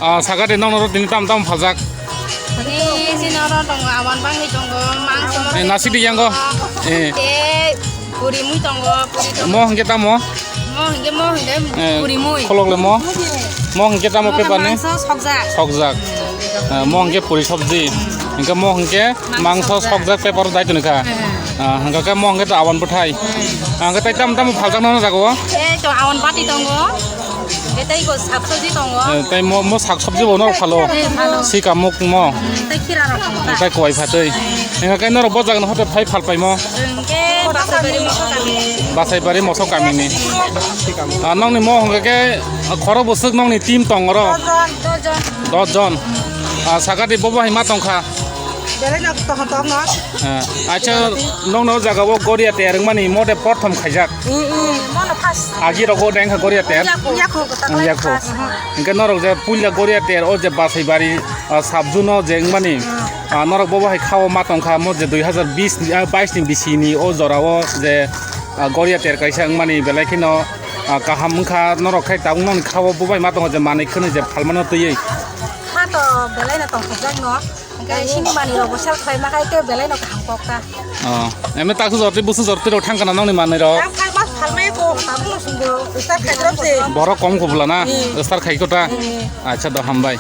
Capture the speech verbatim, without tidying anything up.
Ah, sakha de, nokno tini tam tam phaljak. Ni sini oro tongo, awan bangwi tongo, mangso. Eh, nasik di yango. Eh. Te puri mui tongo, puri tongo. Mo hingke tamo? Mo hingke, mo hingke eh, puri mui. Kholok le mo? Mo hingke tamo? Mo paper ni? Mangso sokjak. Sokjak. Eh, mo hingke puri sabji. Hingke mo hingke mangso sokjak. Mangso sokjak paper dai toni kha. Eh. Ah, hingke mo hingke to awan bwthai. Eh. Hingke tai tam tam phaljak no jago? Eh, to awan bati tongo. Tei ko sak sabji tongo. Eh, tei mo, mo sak sabji bo norok phalo. Eh, phalo. Sika muk mo. Tei khira rok tongo. Tei kowai phatwi. Hingke norok bo jaga no hote phai phal paimo. Hingke Basaibari Mosok kami. Basaibari Mosok kami ni. Ah, nokni mo hingke ke, ah, khoro bwswk nokni team tong oro. Dojon. Dojon. Ah, sakha di bobo hai ma tongkha. Belai no tong tong no. Eh, acha, nokno o jaga o Goria ter wngmani mo de prothom khaijak. Mm, mm. Mono first. Agi rogo deng kha Goria ter. Yakho. Yakho, yakho. Hingke norok je puila Goria ter o je Basaibari, ah, sabju no je wngmani. Mm. Ah, norok bobo hai khao ma tongkha mo je dui hazar bis ni, ah, bais ni bisi ni o jora o je, ah, Goria ter kaisa wngmani belai kheno, ah, kaham wngkha norok khai tabuk nokni khao bobo hai ma tongo je manwi khwnwi je phalmano twiwi. Kha to belai no tongthokjak no. Hingke sini manwi rok bo sel khlai ma khai te belai no kaham kok ta. Oh, emne taksu jorti busu jorti rok thang kana nokni manwi rok? Ang khai ma phalmai ko, tabuk no sungbo, start khai drop se. Borok kom ko bwla na? Hmm. Start khai ko ta? Hmm. Acha do hambai.